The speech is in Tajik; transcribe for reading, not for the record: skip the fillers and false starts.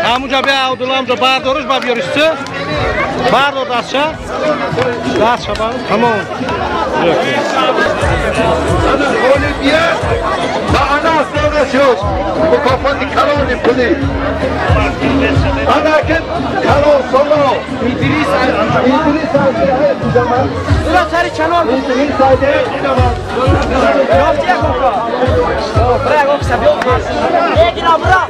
Ҳамунҷа бия Абдулламҷо бардоруш ба биёришчи. Бардор дастша. Дастша бар. Тамом. Ғолибият ба Анас дода шуд. Мукофоти калони пулӣ. Ана ки калонсоло Идрис Идрис Ура сари чанор. Идрис айде. Ёфти якока. Бра якока сабиё. Егина бра.